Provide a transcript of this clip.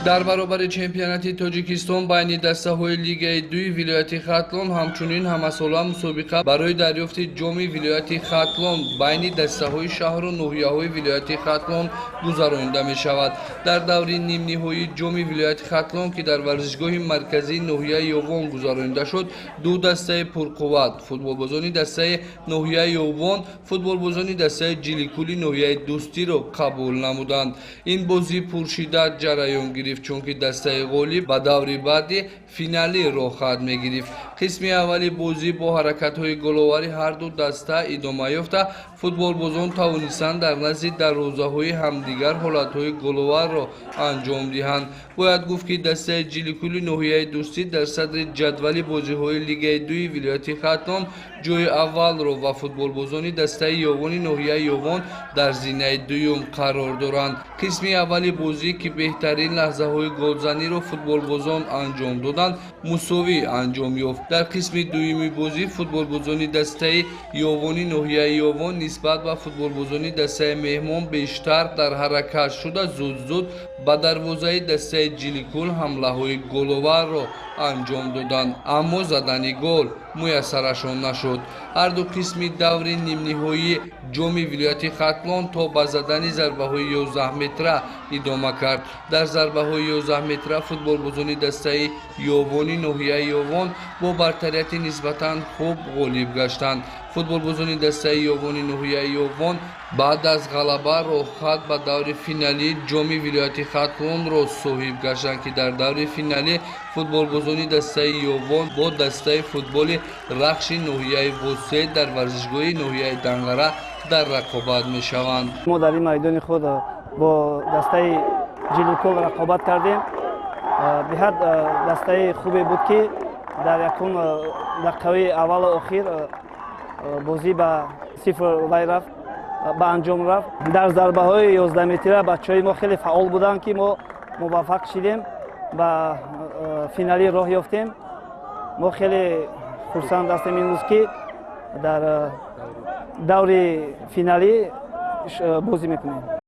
Дар баробари чемпионати Тоҷикистон байни дастаҳои Лигаи дуи вилояти Хатлон, ҳамчунин ҳамасола мусобиқа барои дарёфти Ҷоми вилояти Хатлон байни дастаҳои шаҳру ноҳияҳои вилояти Хатлон гузаронида мешавад. Дар даври нимниҳоии Ҷоми вилояти Хатлон, ки дар варзишгоҳи марказии ноҳияи Ёвон гузаронида шуд, ду дастаи пурқувват, футболбозони дастаи ноҳияи Ёвон футболбозони дастаи Ҷиликули ноҳияи Дӯстиро қабул намуданд. Ин бозӣ пуршиддат ҷараён гирифт, чунки дастаи ғолиб ба даври баъди финалӣ роҳхат мегирифт. Қисми аввали бозӣ бо ҳаракатҳои головари ҳарду даста идома ёфта, футболбозон тавонистанд дар назди дарвозаҳои ҳамдигар ҳолатҳои головарро анҷом диҳанд. Бояд гуфт, ки дастаи Ҷиликули ноҳияи Дӯстӣ дар садри ҷадвали бозиҳои Лигаи дуи вилояти Хатлон ҷои аввалро ва футболбозони дастаи Ёвони ноҳияи Ёвон дар зинаи дуюм қарор доранд. Қисми аввали бозӣ, ки беҳтарин лаҳзаҳои голзаниро футболбозон анҷом доданд, мусовӣ анҷом ёфт. Дар қисми дуюми бозӣ футболбозони дастаи Ёвони ноҳияи Ёвон нисбат ба футболбозони дастаи меҳмон бештар дар ҳаракат шуда, зуд-зуд ба дарвозаи дастаи Ҷиликул ҳамлаҳои головарро анҷом доданд, аммо задани гол муяссарашон нашуд. Ҳарду қисми даври нимниҳоии Ҷоми вилояти Хатлон то ба задани зарбаҳои 11 метра идома кард. Дар зарбаҳои 11 метра футболбозони дастаи Ёвони ноҳияи Ёвон бо бартарияти нисбатан хуб ғолиб гаштанд. Футболбозони дастаи Ёвони ноҳияи Ёвон баъд аз ғалаба роҳхат ба даври финалии Ҷоми вилояти Хатлонро соҳиб гаштанд, ки дар даври финалӣ футболбозони дастаи Ёвон бо дастаи футболи Рахши ноҳияи Восе дар варзишгоҳи ноҳияи Данғара дар рақобат мешаванд. Мо дар ин майдони худ бо дастаи Ҷиликул рақобат кардем. Беҳад дастаи хубе буд, ки дар якум дақиқаҳои аввалу охир бозӣ ба сифр вай рафт, ба анҷом рафт. Дар зарбаҳои 11 метра бачаҳои мо хеле фаъол буданд, ки мо муваффақ шидем, ба финалӣ роҳ ёфтем. Мо хеле хурсанд ҳастем имрӯз, ки дар даври финалӣ бозӣ мекунем.